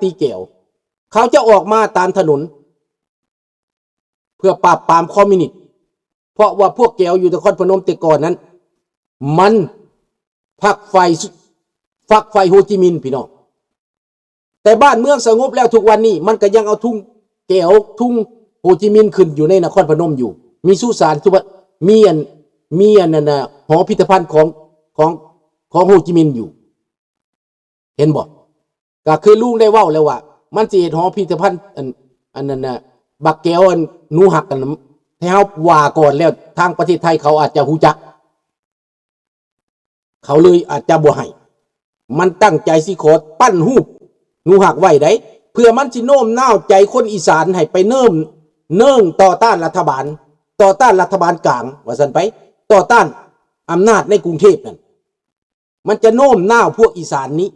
ຕີແກວ ເຂົາຈະອອກມາຕາມຖະໜົນ ເພື່ອປາບປາມຄອມມິວນິດ ເພາະວ່າພວກແກວຢູ່ນະຄອນພະນົມແຕ່ກ່ອນນັ້ນ ມັນຝັກໃຝ່ ຝັກໃຝ່ໂຮຈິມິນ ພີ່ນ້ອງ. ແຕ່ບ້ານເມືອງສະຫງົບແລ້ວ ທຸກວັນນີ້ມັນກໍຍັງເອົາທຸງແກວ ທຸງໂຮຈິມິນຂຶ້ນຢູ່ໃນນະຄອນພະນົມຢູ່. ມີສຸສານ ສຸພະ ມີອັນ ມີອັນນັ້ນນະ ຫໍພິພິທະພັນຂອງ ຂອງ ຂອງໂຮຈິມິນຢູ່. ເຫັນບໍ່? ກໍຄືລຸງໄດ້ເວົ້າແລ້ວວ່າ ມັນຊິເຮັດຫໍພິພິທະພັນ ອັນ ອັນນັ້ນນະ ບັກແກວ ອັນ ໜູຮັກ ອັນ ທີ່ເຮົາວ່າກ່ອນແລ້ວ ທາງປະເທດໄທເຂົາອາດຈະຮູ້ຈັກ ເຂົາເລີຍອາດຈະບໍ່ໃຫ້. ມັນຕັ້ງໃຈຊິຂໍປັ້ນຮູບໜູຮັກໄວ້ໃດ໋ ເພື່ອມັນຊິໂນ້ມນ້າວໃຈຄົນອີສານໃຫ້ໄປເນີມ ເນີ່ງຕໍ່ຕ້ານລັດຖະບານ ຕໍ່ຕ້ານລັດຖະບານກາງ ວ່າຊັ້ນໄປ ຕໍ່ຕ້ານອຳນາດໃນກຸງເທບນັ້ນ. ມັນຈະໂນ້ມນ້າວພວກອີສານນີ້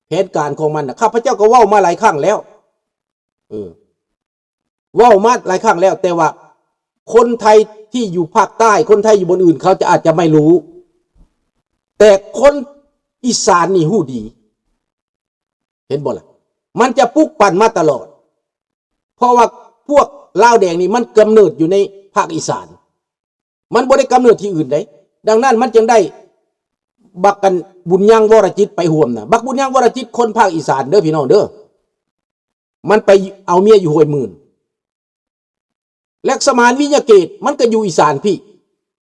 ແຜນການຂອງມັນນະ ຂ້າພະເຈົ້າກໍເວົ້າມາຫຼາຍຄັ້ງແລ້ວ ເອີ ເວົ້າມາຫຼາຍຄັ້ງແລ້ວ ແຕ່ວ່າຄົນໄທທີ່ຢູ່ພາກໃຕ້ ຄົນໄທຢູ່ບ່ອນອື່ນ ເຂົາຈະອາດຈະໄມ່ຮູ້ ແຕ່ຄົນອີສານນີ້ຮູ້ດີ ເຫັນບໍ່ລະ? ມັນຈະປຸກປັ່ນມາຕະຫຼອດ ເພາະວ່າພວກລາວແດງນີ້ມັນກຳເນີດຢູ່ໃນພາກອີສານ ມັນບໍ່ໄດ້ກຳເນີດທີ່ອື່ນໃດ໋. ດັ່ງນັ້ນມັນຈຶ່ງໄດ້ບັກ ອັນ ບຸນຍັງ ວໍລະຈິດ ໄປຮ່ວມນະ. ບັກບຸນຍັງ ວໍລະຈິດ ຄົນພາກອີສານເດີພີ່ນ້ອງເດີ ມັນໄປເອົາເມຍຢູ່ຫ້ວຍໝື່ນ. ແລະ ສະໝານ ວິຍະເກດ ມັນກໍຢູ່ອີສານພີ້.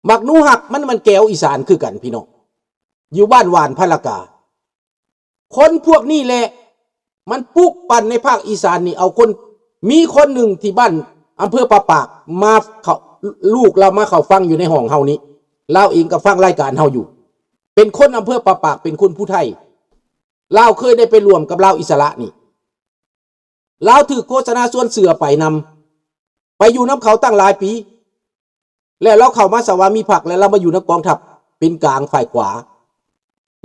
ບັກໜູຮັກ ມັນ ມັນແກວອີສານຄືກັນພີ່ນ້ອງ ຢູ່ບ້ານຫວ່ານພະລະກາ. ຄົນພວກນີ້ແຫຼະ ມັນປຸກປັ່ນໃນພາກອີສານນີ້ ເອົາຄົນ ມີຄົນໜຶ່ງທີ່ບ້ານອຳເພີປາປາກ ມາເຂົ້າ ລູກລາວມາເຂົ້າຟັງຢູ່ໃນຫ້ອງເຮົານີ້ ລາວເອງກໍຟັງລາຍການເຮົາຢູ່ ເປັນຄົນອຳເພີປາປາກ ເປັນຄົນພູໄທ ລາວເຄີຍໄດ້ໄປຮ່ວມກັບລາວອິດສະຫຼະນີ້ ລາວຖືກໂຄສະນາຊວນເຊື່ອໄປນຳ ໄປຢູ່ນຳເຂົາຕັ້ງຫຼາຍປີ ແລ້ວລາວເຂົ້າມາສະຫວາມີພັກ ແລ້ວລາວມາຢູ່ນຳກອງທັບເປັນກາງຝ່າຍຂວາ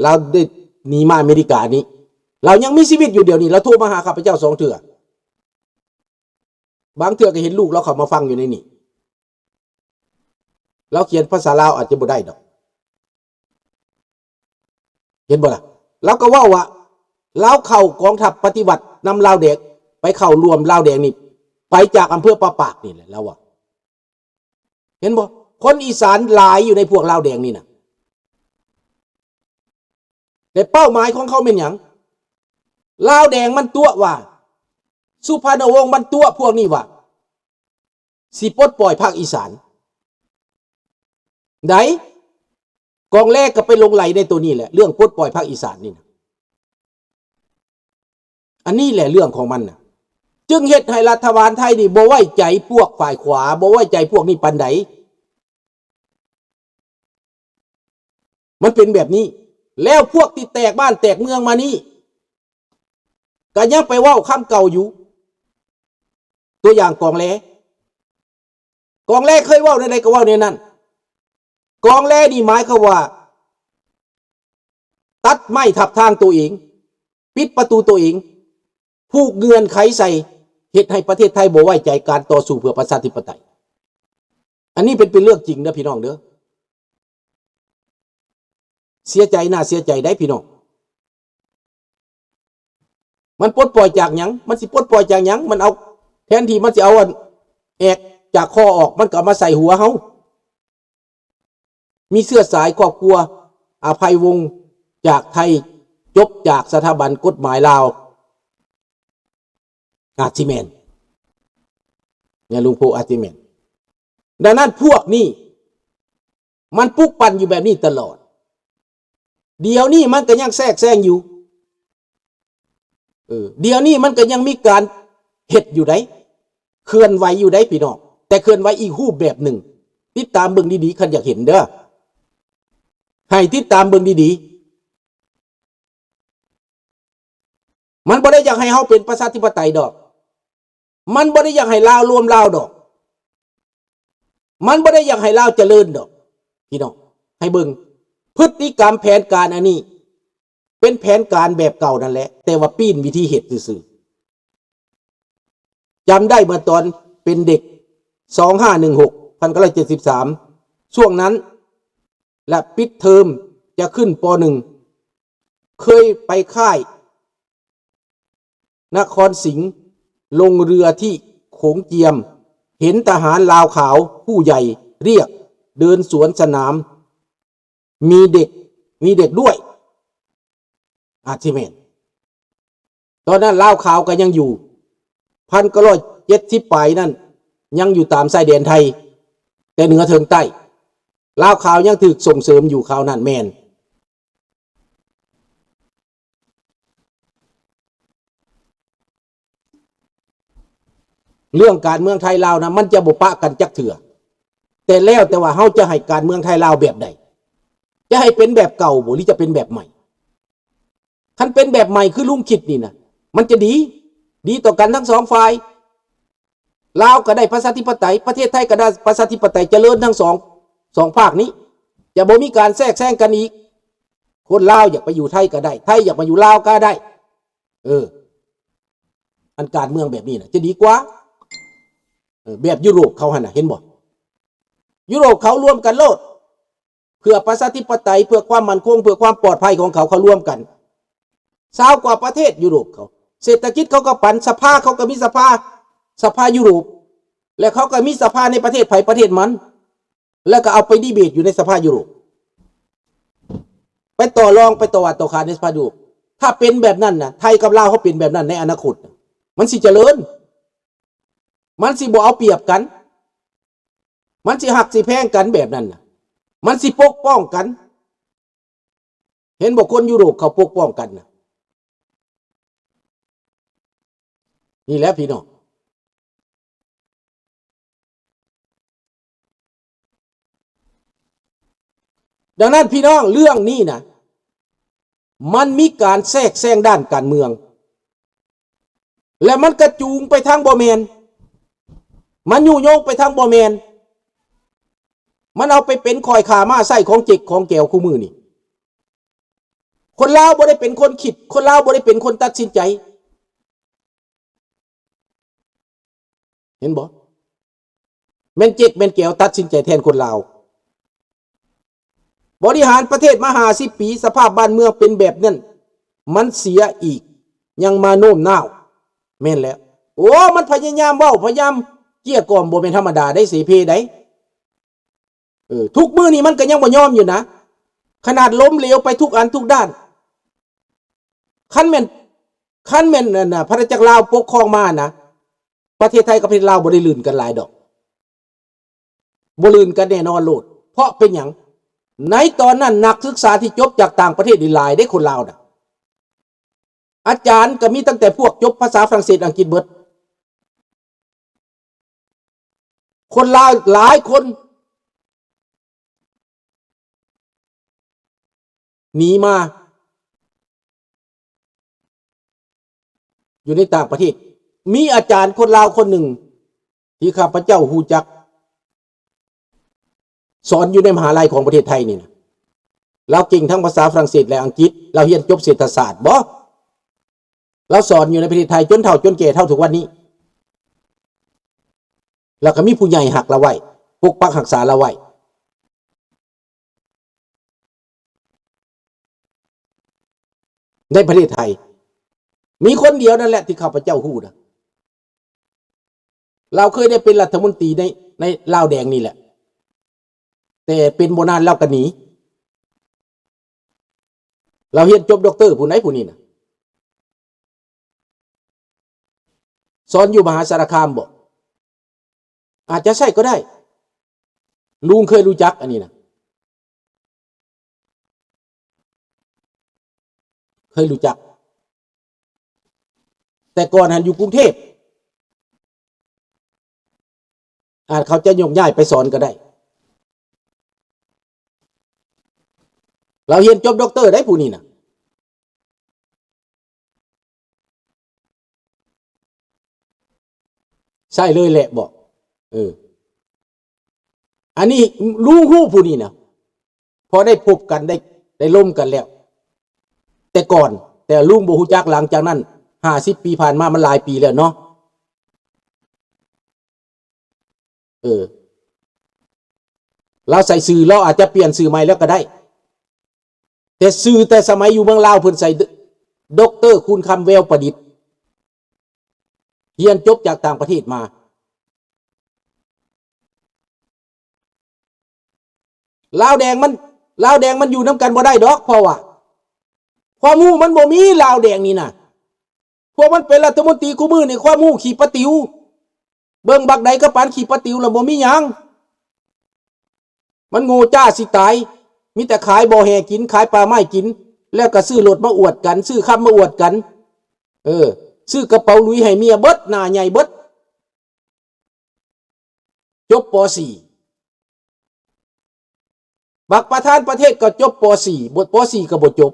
ລາວໄດ້ໜີມາອາເມລິການີ້ ລາວຍັງມີຊີວິດຢູ່ດຽວນີ້ ລາວໂທມາຫາຂ້າພະເຈົ້າສອງເທື່ອ ບາງເທື່ອກໍເຫັນລູກລາວເຂົ້າມາຟັງຢູ່ໃນນີ້ ລາວຂຽນພາສາລາວອາດຈະບໍ່ໄດ້ດອກ ເຫັນບໍ່ລະ? ລາວກໍເວົ້າວ່າ ລາວເຂົ້າກອງທັບປະຕິວັດນຳລາວແດງ ໄປເຂົ້າຮ່ວມລາວແດງນີ້ ໄປຈາກອຳເພີປາປາກນີ້ແຫຼະ ລາວວ່າ ເຫັນບໍ່? ຄົນອີສານຫຼາຍຢູ່ໃນພວກລາວແດງນີ້ນະ ແລະ ເປົ້າໝາຍຂອງເຂົາແມ່ນຫຍັງ? ລາວແດງມັນຕົວະວ່າ ສຸພານຸວົງ ມັນຕົວະພວກນີ້ວ່າ ຊິປົດປ່ອຍພາກອີສານ ໃດ໋ ກອງແລກໍໄປຫຼົງໄຫຼໃນໂຕນີ້ແຫຼະ ເລື່ອງປົດປ່ອຍພາກອີສານນີ້ນະ ອັນນີ້ແຫຼະເລື່ອງຂອງມັນນະ ຈຶ່ງເຮັດໃຫ້ລັດຖະບານໄທນີ້ບໍ່ໄວ້ໃຈພວກຝ່າຍຂວາ ບໍ່ໄວ້ໃຈພວກນີ້ປານໃດ ມັນເປັນແບບນີ້ ແລ້ວພວກທີ່ແຕກບ້ານແຕກເມືອງມານີ້ ກໍຍັງໄປເວົ້າຄຳເກົ່າຢູ່ ຕົວຢ່າງກອງແລ ກອງແລເຄີຍເວົ້າແນວໃດກໍເວົ້າແນວນັ້ນ ກອງແລນີ້ໝາຍຄວາມວ່າ ຕັດໄມ້ທັບທາງໂຕເອງ ປິດປະຕູໂຕເອງ ຜູກເງື່ອນໄຂໃສ່ ເຮັດໃຫ້ປະເທດໄທບໍ່ໄວ້ໃຈການຕໍ່ສູ້ເພື່ອປະຊາທິປະໄຕ ອັນນີ້ເປັນ ເປັນເລື່ອງຈິງເດີພີ່ນ້ອງເດີ ເສຍໃຈ ໜ້າເສຍໃຈໄດ໋ພີ່ນ້ອງ ມັນປົດປ່ອຍຈາກຫຍັງ? ມັນຊິປົດປ່ອຍຈາກຫຍັງ? ມັນເອົາ ແທນທີ່ມັນຊິເອົາອັນແອກຈາກຄໍອອກ ມັນກໍເອົາມາໃສ່ຫົວເຮົາ ມີເຊື້ອສາຍຄອບຄົວອະໄພວົງຈາກໄທ ຈົບຈາກສະຖາບັນກົດໝາຍລາວ ອາດຊິແມ່ນ ຍາລຸງໂພ ອາດຊິແມ່ນ. ດັ່ງນັ້ນພວກນີ້ມັນປຸກປັ່ນຢູ່ແບບນີ້ຕະຫຼອດ. ດຽວນີ້ມັນກໍຍັງແຊກແຊງຢູ່. ເອີ ດຽວນີ້ມັນກໍຍັງມີການເຮັດຢູ່ໃດ໋ ເຄື່ອນໄຫວຢູ່ໃດ໋ພີ່ນ້ອງ, ແຕ່ເຄື່ອນໄຫວອີກຮູບແບບໜຶ່ງ. ຕິດຕາມເບິ່ງດີໆ ຄັນຢາກເຫັນເດີ ໃຫ້ຕິດຕາມເບິ່ງດີໆ. ມັນບໍ່ໄດ້ຢາກໃຫ້ເຮົາເປັນປະຊາທິປະໄຕດອກ. ມັນບໍ່ໄດ້ຢາກໃຫ້ລາວລວມລາວດອກ. ມັນບໍ່ໄດ້ຢາກໃຫ້ລາວຈະເລີນດອກ. ພີ່ນ້ອງ ໃຫ້ເບິ່ງ ພຶດຕິກຳແຜນການອັນນີ້ ເປັນແຜນການແບບເກົ່ານັ້ນແຫຼະ, ແຕ່ວ່າປີ້ນວິທີເຮັດຊື່ໆ. ຈຳໄດ້ເມື່ອຕອນເປັນເດັກ ສອງຫ້າໜຶ່ງຫົກ ພັນເກົ້າຮ້ອຍເຈັດສິບສາມ ຊ່ວງນັ້ນ ແລະ ປິດເທີມຈະຂຶ້ນ ປໍໜຶ່ງ ເຄີຍໄປຄ້າຍ ນະຄອນສິງ ລົງເຮືອທີ່ໂຂງຈຽມ ເຫັນທະຫານລາວຂາວຜູ້ໃຫຍ່ລຽກເດີນສວນສະໜາມ ມີເດັກ ມີເດັກດ້ວຍ ອາດຊິແມ່ນ. ຕອນນັ້ນລາວຂາວກໍຍັງຢູ່ ພັນເກົ້າຮ້ອຍເຈັດສິບປາຍນັ້ນ ຍັງຢູ່ຕາມຊາຍແດນໄທ ແຕ່ເໜືອເຖິງໃຕ້ ລາວຂາວຍັງຖືກສົ່ງເສີມຢູ່ຄາວນັ້ນແມ່ນ. ເລື່ອງການເມືອງໄທລາວນະ ມັນຈະບໍ່ປະກັນຈັກເທື່ອ ແຕ່ແລ້ວແຕ່ວ່າເຮົາຈະໃຫ້ການເມືອງໄທລາວແບບໃດ ຈະໃຫ້ເປັນແບບເກົ່າບໍ່ ຫຼືຈະເປັນແບບໃໝ່? ຄັນເປັນແບບໃໝ່ຄືລຸງຄິດນີ້ນະ ມັນຈະດີ ດີຕໍ່ກັນທັງສອງຝ່າຍ ລາວກໍໄດ້ປະຊາທິປະໄຕ ປະເທດໄທກໍໄດ້ປະຊາທິປະໄຕ ຈະເລີນທັງສອງ ສອງພາກນີ້ ຈະບໍ່ມີການແຊກແຊງກັນອີກ. ຄົນລາວຢາກໄປຢູ່ໄທກໍໄດ້ ໄທຢາກມາຢູ່ລາວກໍໄດ້. ເອີ ອັນການເມືອງແບບນີ້ນະ ຈະດີກວ່າ ເອີ ແບບຢູໂຣບເຂົາຫັ້ນນະ ເຫັນບໍ່? ຢູໂຣບເຂົາລວມກັນໂລດ ເພື່ອປະຊາທິປະໄຕ ເພື່ອຄວາມໝັ້ນຄົງ ເພື່ອຄວາມປອດໄພຂອງເຂົາ ເຂົາລວມກັນ ຊາວກວ່າປະເທດຢູໂຣບເຂົາ ເສດຖະກິດເຂົາກໍປັນ ສະພາເຂົາກໍມີສະພາ ສະພາຢູໂຣບ ແລະ ເຂົາກໍມີສະພາໃນປະເທດໃຜປະເທດມັນ ແລ້ວກໍເອົາໄປດີເບດຢູ່ໃນສະພາຢູໂຣບ ໄປຕໍ່ລອງ ໄປຕໍ່ວ່າຕໍ່ຂານໃນສະພາຢູໂຣບ. ຖ້າເປັນແບບນັ້ນນະ ໄທກັບລາວເຮົາເປັນແບບນັ້ນໃນອະນາຄົດນະ ມັນຊິຈະເລີນ ມັນຊິບໍ່ເອົາປຽບກັນ ມັນຊິຮັກຊິແພງກັນແບບນັ້ນນະ ມັນຊິປົກປ້ອງກັນ. ເຫັນບໍ່ ຄົນຢູໂຣບເຂົາປົກປ້ອງກັນນະ ນີ້ແຫຼະພີ່ນ້ອງ. ດັ່ງນັ້ນພີ່ນ້ອງ ເລື່ອງນີ້ນະ ມັນມີການແຊກແຊງດ້ານການເມືອງ ແລະ ມັນກະຈູງໄປທາງບໍ່ແມ່ນ ມັນຍຸຍົງໄປທາງບໍ່ແມ່ນ ມັນເອົາໄປເປັນຂ້ອຍຂ້າມ້າໃຊ້ຂອງເຈັກຂອງແກວຄູ່ມື້ນີ້. ຄົນລາວບໍ່ໄດ້ເປັນຄົນຄິດ ຄົນລາວບໍ່ໄດ້ເປັນຄົນຕັດສິນໃຈ ເຫັນບໍ່? ແມ່ນເຈັກແມ່ນແກວຕັດສິນໃຈແທນຄົນລາວ. ບໍລິຫານປະເທດມາຫ້າສິບປີ ສະພາບບ້ານເມືອງເປັນແບບນັ້ນ ມັນເສຍອີກ ຍັງມາໂນ້ມນ້າວ. ແມ່ນແລ້ວ. ໂອ້ ມັນພະຍາຍາມເວົ້າ ພະຍາຍາມເກລ້ຽກ່ອມ ບໍ່ແມ່ນທຳມະດາໃດ ເສເພໃດ. ເອີ ທຸກມື້ນີ້ມັນກໍຍັງບໍ່ຍອມຢູ່ນະ ຂະໜາດລົ້ມເຫຼວໄປທຸກອັນທຸກດ້ານ. ຄັນແມ່ນ ຄັນແມ່ນ ອັນນ່າ ອານາຈັກລາວປົກຄອງມານະ ປະເທດໄທກັບປະເທດລາວບໍ່ໄດ້ລື່ນກັນຫຼາຍດອກ ບໍ່ລື່ນກັນແນ່ນອນໂລດ. ເພາະເປັນຫຍັງ? ໃນຕອນນັ້ນນັກສຶກສາທີ່ຈົບຈາກຕ່າງປະເທດນີ້ຫຼາຍເດ້ ຄົນລາວນະ. ອາຈານກໍມີຕັ້ງແຕ່ພວກຈົບພາສາຝຣັ່ງເສດ ອັງກິດເບິດ. ຄົນລາວຫຼາຍຄົນໜີມາຢູ່ໃນຕ່າງປະເທດ. ມີອາຈານຄົນລາວຄົນໜຶ່ງທີ່ຂ້າພະເຈົ້າຮູ້ຈັກ ສອນຢູ່ໃນມະຫາໄລຂອງປະເທດໄທນີ້ນະ. ລາວເກັ່ງທັງພາສາຝຣັ່ງເສດ ແລະ ອັງກິດ. ລາວຮຽນຈົບເສດຖະສາດບໍ? ລາວສອນຢູ່ໃນປະເທດໄທຈົນເຖົ້າຈົນແກ່ເທົ່າທຸກວັນນີ້. ແລ້ວກໍມີຜູ້ໃຫຍ່ຮັກລາວໄວ້ ປົກປັກຮັກສາລາວໄວ້ ໃນປະເທດໄທ. ມີຄົນດຽວນັ້ນແຫຼະທີ່ຂ້າພະເຈົ້າຮູ້ນະ. ລາວເຄີຍໄດ້ເປັນລັດຖະມົນຕີໃນ ໃນລາວແດງນີ້ແຫຼະ. ແຕ່ເປັນບໍ່ນານລາວກໍໜີ. ລາວຮຽນຈົບດັອກເຕີພຸ້ນໃດ໋ ຜູ້ນີ້ນະ. ສອນຢູ່ມະຫາສາລະຄາມບໍ? ອາດຈະໃຊ່ກໍໄດ້. ລຸງເຄີຍຮູ້ຈັກອັນນີ້ນະ. ເຄີຍຮູ້ຈັກ. ແຕ່ກ່ອນຫັ້ນຢູ່ກຸງເທບ ອາດເຂົາຈະຍົກຍ້າຍໄປສອນກໍໄດ້. ລາວຮຽນຈົບດັອກເຕີໄດ໋ ຜູ້ນີ້ນະ. ໃຊ່ເລີຍແຫຼະບໍ? ເອີ ອັນນີ້ລຸງຮູ້ຜູ້ນີ້ນະ. ພໍໄດ້ພົບກັນ ໄດ້ ໄດ້ລົມກັນແລ້ວ ແຕ່ກ່ອນ ແຕ່ລຸງບໍ່ຮູ້ຈັກ. ຫຼັງຈາກນັ້ນຫ້າສິບປີຜ່ານມາ ມັນຫຼາຍປີແລ້ວເນາະ. ເອີ ລາວໃສ່ຊື່ ລາວອາດຈະປ່ຽນຊື່ໃໝ່ແລ້ວກໍໄດ້ ແຕ່ຊື່ແຕ່ສະໄໝຢູ່ເມືອງລາວ ເພິ່ນໃສ່ ດ ດອກເຕີ ຄູນຄຳ ແວວປະດິດ. ຮຽນຈົບຈາກຕ່າງປະເທດມາ. ລາວແດງມັນ ລາວແດງມັນຢູ່ນຳກັນບໍ່ໄດ້ດອກ ເພາະວ່າຄວາມຮູ້ມັນບໍ່ມີ ລາວແດງນີ້ນະ. ພວກມັນເປັນລັດຖະມົນຕີຄູ່ມື້ນີ້ ຄວາມຮູ້ຂີ້ປາຕິວ ເບິ່ງບັກໃດກໍປານຂີ້ປາຕິວແລ້ວ ບໍ່ມີຫຍັງ. ມັນໂງ່ຈ້າຊິຕາຍ ມີແຕ່ຂາຍບໍ່ແຮ່ກິນ ຂາຍປ່າໄມ້ກິນ ແລ້ວກໍຊື້ລົດມາອວດກັນ ຊື້ຄຳມາອວດກັນ ເອີ ຊື້ກະເປົາຫຼຸຍໃຫ້ເມຍເບິດ ໜ້າໃຫຍ່ເບິດ. ຈົບ ປໍສີ່ ບັກປະທານປະເທດກໍຈົບ ປໍສີ່ ບົດ ປໍສີ່ກໍບໍ່ຈົບ.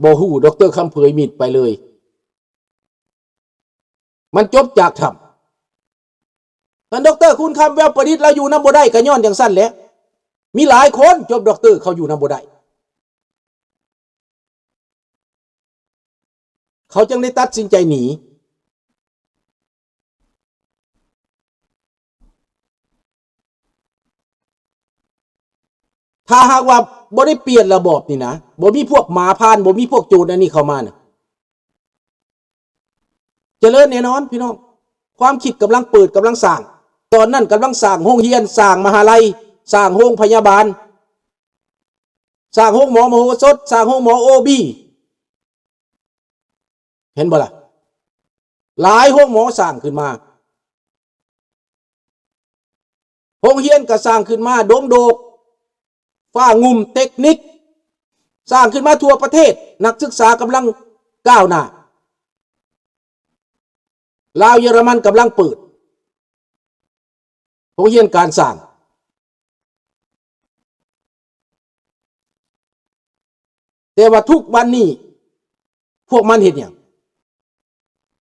ບໍ່ຮູ້ ດອກເຕີ ຄຳເຜີຍມິດໄປເລີຍ ມັນຈົບຈາກຖ້ຳ. ທ່ານ ດອກເຕີ ຄູນຄຳ ແວວປະດິດ ລາວຢູ່ນຳບໍ່ໄດ້ ກໍຍ້ອນຈັ່ງຊັ້ນແຫຼະ ມີຫຼາຍຄົນຈົບ ດອກເຕີ ເຂົາຢູ່ນຳບໍ່ໄດ້ ເຂົາຈຶ່ງໄດ້ຕັດສິນໃຈໜີ. ຖ້າຫາກວ່າບໍ່ໄດ້ປ່ຽນລະບອບນີ້ນະ ບໍ່ມີພວກໝາພານ ບໍ່ມີພວກໂຈນອັນນີ້ເຂົ້າມານະ ຈະເລີນແນ່ນອນພີ່ນ້ອງ. ຄວາມຄິດກຳລັງເປີດ ກຳລັງສ້າງ ຕອນນັ້ນກຳລັງສ້າງໂຮງຮຽນ ສ້າງມະຫາໄລ ສ້າງໂຮງພະຍາບານ ສ້າງໂຮງໝໍມະໂຫສົດ ສ້າງໂຮງໝໍໂອບີ ເຫັນບໍ່ລະ? ຫຼາຍໂຮງໝໍສ້າງຂຶ້ນມາ ໂຮງຮຽນກໍສ້າງຂຶ້ນມາ ດົງໂດກ ຟ້າງຸ່ມ ເຕັກນິກ ສ້າງຂຶ້ນມາທົ່ວປະເທດ ນັກສຶກສາກຳລັງກ້າວໜ້າ ລາວເຢຍລະມັນກຳລັງເປີດ ໂຮງຮຽນການຊ່າງ ແຕ່ວ່າທຸກວັນນີ້ພວກມັນເຮັດຫຍັງ?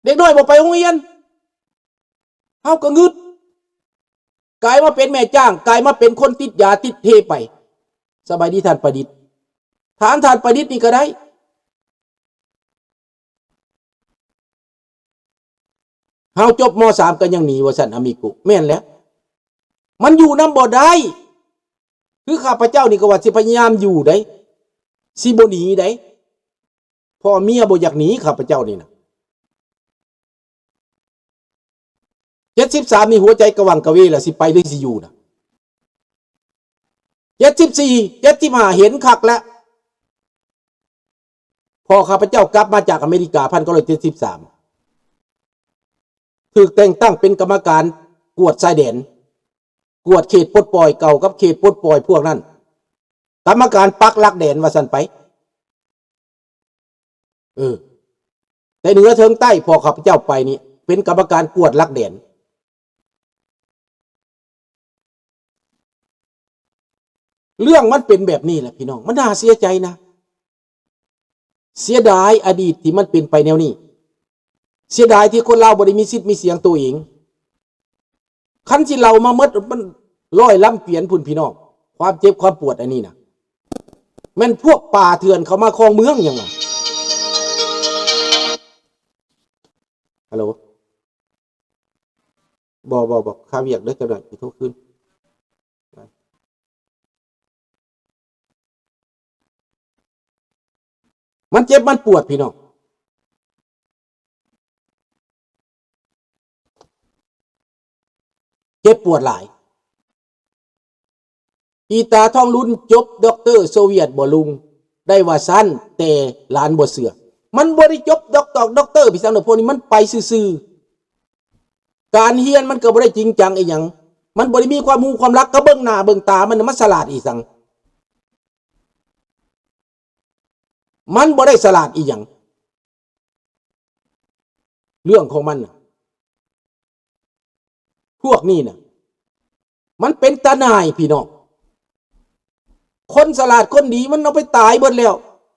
ເດັກນ້ອຍບໍ່ໄປໂຮງຮຽນ ເຮົາກໍງຶດ ກາຍມາເປັນແມ່ຈ້າງ ກາຍມາເປັນຄົນຕິດຢາຕິດເຮໄປ. ສະບາຍດີທ່ານປະດິດ ຖາມທ່ານປະດິດນີ້ກໍໄດ້. ເຮົາຈົບ ມ.ສາມ ກໍຍັງໜີວ່າຊັ້ນ ອາມິໂກ. ແມ່ນແຫຼະ ມັນຢູ່ນຳບໍ່ໄດ້. ຄືຂ້າພະເຈົ້ານີ້ກໍວ່າຊິພະຍາຍາມຢູ່ໃດ໋ ຊິບໍ່ໜີໃດ໋ ເພາະເມຍບໍ່ຢາກໜີຂ້າພະເຈົ້ານີ້ນະ. ເຈັດສິບສາມນີ້ຫົວໃຈກະຫວັ່ງກະເວລະ ຊິໄປຫຼືຊິຢູ່ນະ. ເຈັດສິບສີ່ ເຈັດສິບຫ້າ ເຫັນຄັກແລ້ວ ພໍຂ້າພະເຈົ້າກັບມາຈາກອາເມລິກາ ພັນເກົ້າຮ້ອຍເຈັດສິບສາມ ຖືກແຕ່ງຕັ້ງເປັນກຳມະການກວດຊາຍແດນ ກວດເຂດປົດປ່ອຍເກົ່າກັບເຂດປົດປ່ອຍພວກນັ້ນ ກຳມະການປັກຫຼັກແດນວ່າຊັ້ນໄປ. ເອີ ແຕ່ເໜືອເທິງໃຕ້ ພໍຂ້າພະເຈົ້າໄປນີ້ ເປັນກຳມະການກວດຫຼັກແດນ. ເລື່ອງມັນເປັນແບບນີ້ແຫຼະພີ່ນ້ອງ ມັນໜ້າເສຍໃຈນະ. ເສຍດາຍອະດີດທີ່ມັນເປັນໄປແນວນີ້ ເສຍດາຍທີ່ຄົນລາວບໍ່ໄດ້ມີສິດມີສຽງໂຕເອງ. ຄັນຊິເລົ່າມາໝົດ ມັນຮ້ອຍລຳກຽນພຸ້ນພີ່ນ້ອງ. ຄວາມເຈັບຄວາມປວດອັນນີ້ນະ ແມ່ນພວກປ່າເຖື່ອນເຂົ້າມາຄອງເມືອງຫຍັງວະ? ຮັລໂຫຼ ບໍ່ ບໍ່ ບໍ່ ຄາວຽກເດີ ຈັກໜ້ອຍຊິໂທຄືນ. ມັນເຈັບມັນປວດພີ່ນ້ອງ ເຈັບປວດຫຼາຍ. ອີຕາທອງລຸນຈົບດັອກເຕີໂຊວຽດບໍ່ລຸງ ໄດ້ວ່າຊັ້ນ ແຕ່ຫຼານບໍ່ເຊື່ອ. ມັນບໍ່ໄດ້ຈົບດັອກຕອກດັອກເຕີ ພີ່ສັງເດີ ພວກນີ້ມັນໄປຊື່ໆ. ການຮຽນມັນກໍບໍ່ໄດ້ຈິງຈັງອີ່ຫຍັງ ມັນບໍ່ໄດ້ມີຄວາມຮູ້ຄວາມລັກ ກໍເບິ່ງໜ້າເບິ່ງຕາມັນ ມັນສະຫຼາດອີ່ສັງ? ມັນບໍ່ໄດ້ສະຫຼາດອີ່ຫຍັງ ເລື່ອງຂອງມັນນະ. ພວກນີ້ນະ ມັນເປັນຕາໜ່າຍພີ່ນ້ອງ. ຄົນສະຫຼາດຄົນດີມັນເອົາໄປຕາຍເບິດແລ້ວ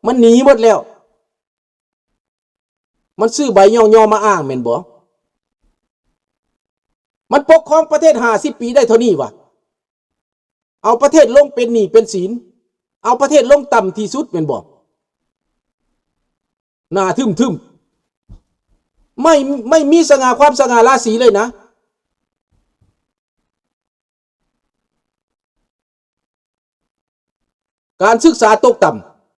ມັນໜີເບິດແລ້ວ. ມັນຊື້ໃບຍ້ອງຍໍມາອ້າງແມ່ນບໍ່? ມັນປົກຄອງປະເທດຫ້າສິບປີໄດ້ເທົ່ານີ້ຫວາ? ເອົາປະເທດລົງເປັນໜີ້ເປັນສິນ ເອົາປະເທດລົງຕ່ຳທີ່ສຸດແມ່ນບໍ່? ໜ້າທຶ່ມໆ ໄມ່ ໄມ່ມີສະຫງ່າຄວາມສະຫງ່າລາສີເລີຍນະ. ການສຶກສາຕົກຕ່ຳ